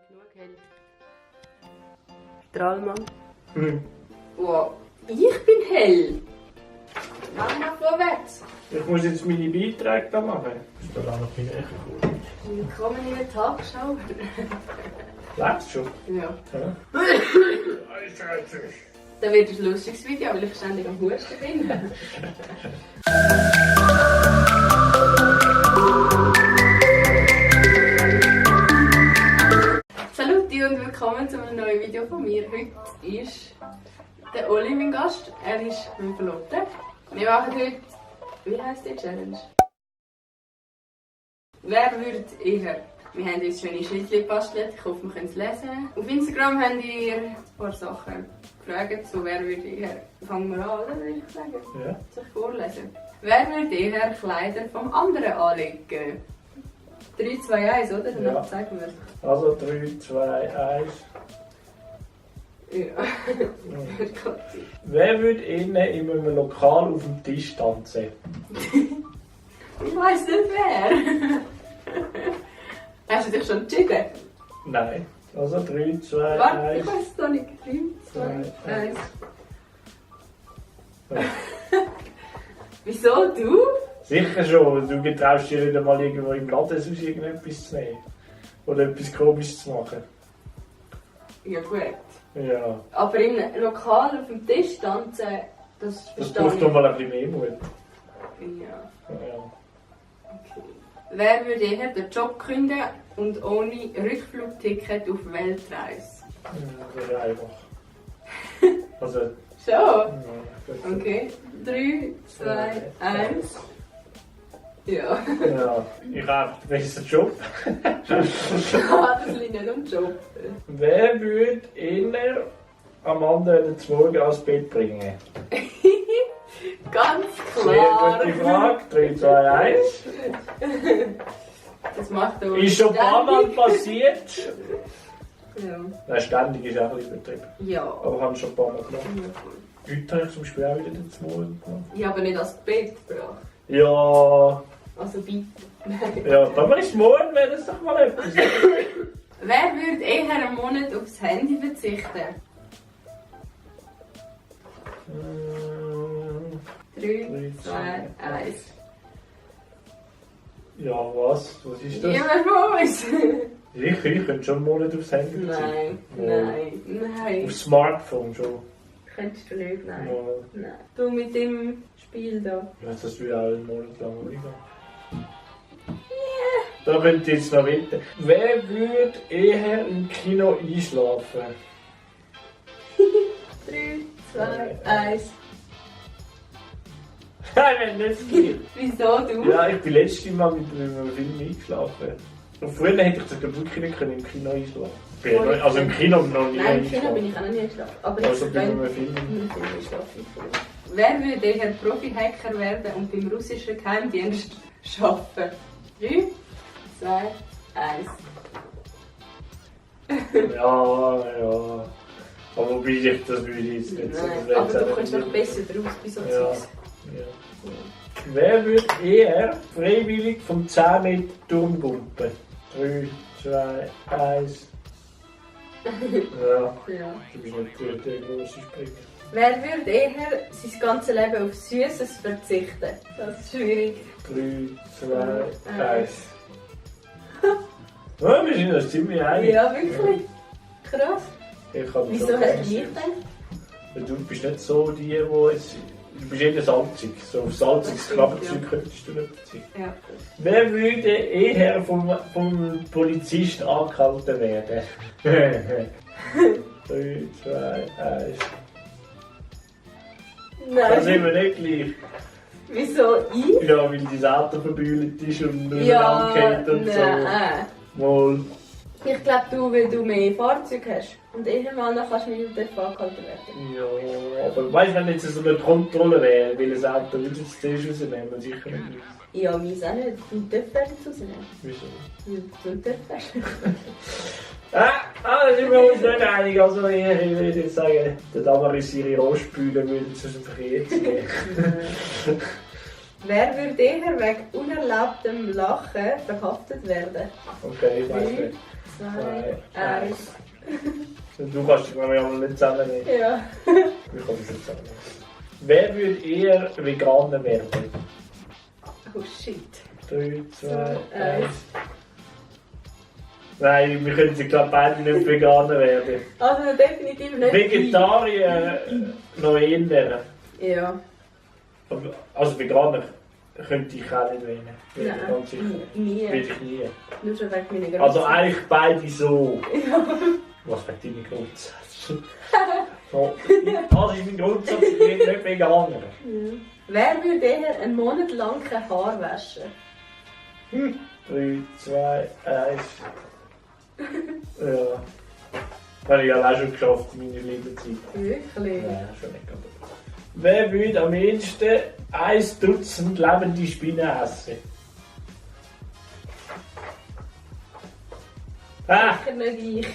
genug hell. Strahlmann. Hm. Wow, ich bin hell. Mach mal vorwärts. Ich muss jetzt meine Beiträge da machen. Ist da auch noch ein bisschen cool. Willkommen in der Tagesschau. Läuft's schon? Ja. Ja. Da wird ein lustiges Video, weil ich ständig am Husten bin. Saluti und willkommen zu einem neuen Video von mir. Heute ist der Oli mein Gast. Er ist mein Verlobter. Wir machen heute, wie heisst die Challenge? Wer würde eher? Wir haben uns schöne Schnittchen gebastelt, ich hoffe, wir können es lesen. Auf Instagram habt ihr ein paar Sachen gefragt, so wer würde eher... Fangen wir an, oder würde ich sagen? Ja. Soll ich vorlesen? Wer würde eher Kleider vom anderen anlegen? 3, 2, 1, oder? Danach Ja. zeigen wir es. Also 3, 2, 1. Ja. Wer würde innen in einem Lokal auf dem Tisch tanzen? Ich weiss nicht wer. Hast du dich schon entschieden? Nein. Also 3, 2, Warte, 1. ich weiss es noch nicht. 3, 2, 1. Wieso du? Sicher schon, du getraust dir nicht einmal irgendwo im Laden sonst irgendetwas zu nehmen. Oder etwas Komisches zu machen. Ja gut. Ja. Aber im Lokal auf dem Tisch tanzen, das Das verstehe braucht ich. doch mal ein bisschen mehr Mut. Ja. Ja. Okay. Wer würde eher den Job kündigen und ohne Rückflugticket auf Weltreise? Das wäre einfach. Also, Schon? ja, Okay. 3, 2, 1. Ja. Ja, ich habe einen Job. Ah, das liegt nicht am Job. Wer würde eher am anderen den Morgen ans Bett bringen? Ganz Sehr klar. gute Frage. 3, 2, 1. Das macht er Ist schon ein paar Mal passiert. Ja. Nein, ständig ist auch ein bisschen übertrieben. Ja. Aber haben schon ein paar Mal gemacht. Heute habe ich zum Beispiel auch wieder den Morgen gemacht. Ich habe nicht ans Bett gebracht. Ja, Also bitte. ja, aber ist morgen wäre das doch mal etwas. Wer würde eher einen Monat aufs Handy verzichten? 3, 2, 1. Ja, was? Was ist das? Jemand von uns? Ich könnte schon einen Monat aufs Handy Nein, Ja. nein, nein. Aufs Smartphone schon. Könntest du nicht, nein. Ja. Nein. Du mit dem Spiel da. Ja, das würde auch einen Monat lang gehen. Da könnt ihr jetzt noch wetten. Wer würde eher im Kino einschlafen? 3, 2, 1. Nein, wenn nicht viel. Wieso du? Ja, ich bin letztes Mal mit einem Film eingeschlafen. Und früher hätte ich das wirklich nicht können, im Kino einschlafen. Also im Kino noch nie. Nein, im Kino bin ich auch noch nie eingeschlafen. Aber Also ich bei bin einem Film. im Film eingeschlafen. Wer würde eher Profi-Hacker werden und beim russischen Geheimdienst arbeiten? 3, 2, 1. Ja, ja. Aber wobei ich das würde ich jetzt nicht so Nein, aber du kommst noch besser draus bei so Ja. Zeugs. Ja. Wer würde eher freiwillig vom 10 Meter Turm gumpen? 3, 2, 1. Ja, Ja. du bist nicht der grosse Springer. Wer würde eher sein ganzes Leben auf Süßes verzichten? Das ist schwierig. 3, 2, 1. Ja, wir sind uns ziemlich einig. Ja, wirklich. Krass. Ich kann Wieso schon hast du gerne nicht süß. gedacht? Weil du bist nicht so die jetzt... Du bist eher salzig. So auf salziges Das Krabbenzeug stimmt, ja. könntest du nicht verzichten. Ja. Wer würde eher vom Polizist angehalten werden? 3, 2, 1. Da sind wir nicht gleich. Wieso ich? Ja, weil dein Auto verbühlt ist und nur Ja, angeht und nein. so. Mal. Ich glaube, weil du mehr Fahrzeug hast. Und irgendwann kannst du nicht dort angehalten werden. Ja, aber weißt du, wenn jetzt so eine Kontrolle wäre, welches Auto würdest du jetzt zuerst rausnehmen? Sicher nicht. Ja, meins auch nicht. Du darfst es rausnehmen. Wieso? Ja, du darfst. Da sind wir uns nicht einig. Also ich würde jetzt sagen, der Damaris ihre Rohspüle würde zu dem Verkehr gehen. Wer würde eher wegen unerlaubtem Lachen verhaftet werden? Okay, ich weiß 3, nicht. 2, 1. Du kannst dich mal nicht zusammennehmen. Ja. Ich kann das nicht zusammennehmen. Wer würde eher Veganer werden? Oh shit. 3, 2, 1. 1. Nein, wir können sie glaube beide nicht Veganer werden. Also definitiv nicht. Vegetarier noch eher. Ja. Also Veganer könnte ich auch nicht wählen. Nein, Ganz sicher. nie. Will ich nie. Nur schon wegen meiner Größe. Also eigentlich beide so. Ja. Was für deine Grundsätze? So, das ist mein Grundsatz, ich bin nicht Veganer. Ja. Wer würde eher einen Monat lang kein Haar waschen? 3, 2, 1. Ja. Das habe ich auch schon geschafft in meiner Lebenszeit. Wirklich? Nein, schon nicht ganz. Wer würde am ehesten 1 Dutzend lebende Spinnen essen? Ah! Sicher nicht ich.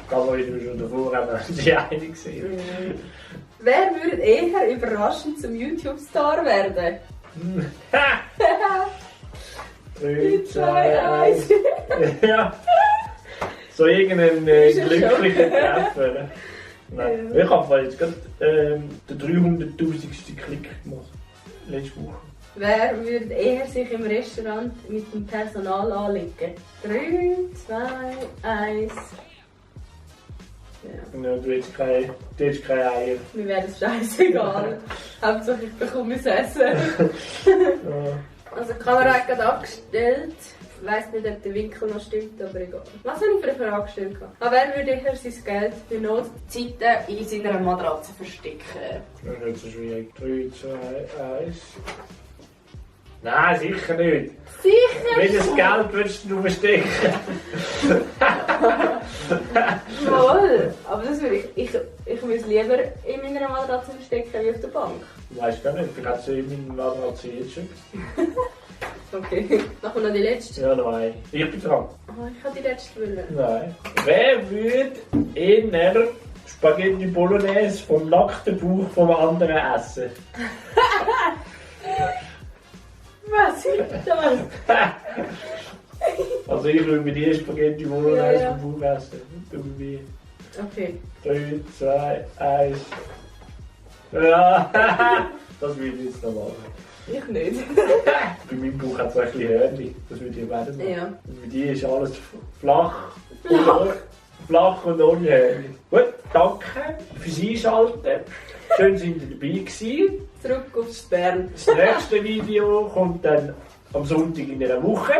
Kann man wieder schon davor haben, die einig gesehen. Wer würde eher überraschend zum YouTube-Star werden? 3, 2, 1. 1. Ja. So irgendeinen glücklichen Treffer. Nein. Ja. Ich habe jetzt gerade den 300'000. Klick gemacht. Letzte Woche. Wer würde eher sich im Restaurant mit dem Personal anlegen? 3, 2, 1. Ja. Ja, du hättest keine Eier. Mir wäre das scheißegal. Hauptsache ich bekomme es Essen. Ja. Also die Kamera hat gerade abgestellt. Ich weiss nicht, ob der Winkel noch stimmt, aber egal. Was habe ich für eine Frage gestellt? Aber wer würde eher sein Geld für Notzeiten in seiner Matratze verstecken? Das ist nicht so schwierig. 3, 2, 1. Nein, sicher nicht. Sicher Welches schon. Geld würdest du verstecken? Voll. Aber das würde ich muss lieber in meiner Matratze verstecken wie auf der Bank. Weißt gar nicht, vielleicht hat sie in meinem Matratze jetzt schon. Okay. Dann kommt noch die letzte. Ja, nein. Ich bin dran. Oh, ich habe die letzte wollen. Nein. Wer würde eher Spaghetti Bolognese vom nackten Bauch vom anderen essen? Was ist das? Also ich würde mit dir Spaghetti Bolognese Ja, ja. vom Bauch essen. Du mit mir. Okay. 3, 2, 1. Ja, das würde ich jetzt noch machen. Ich nicht. Bei meinem Bauch hat es ein bisschen Hörnchen. Das würde ich werden. Ja. Und bei dir ist alles flach. Flach. Flach und ohne Hörnchen. Gut, danke fürs Einschalten. Schön, sind ihr dabei gewesen. Zurück aufs Bern. Das nächste Video kommt dann am Sonntag in einer Woche.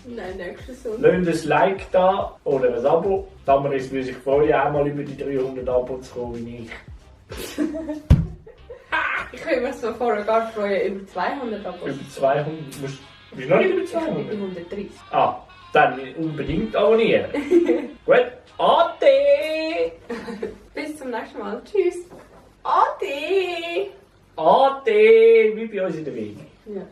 Nein, nächstes Sonntag. Lasst ein Like da oder ein Abo. Damaris würde sich freuen, auch mal über die 300 Abos zu kommen wie ich. Ich könnte mich so vorher gar freuen über 200 Abos. Über 200. Bist du noch nicht über Ich habe 200? 130. Ah, dann unbedingt abonnieren. Gut, Ade! Bis zum nächsten Mal. Tschüss. Ade! Ade! Wie bei uns in der Wege. Ja.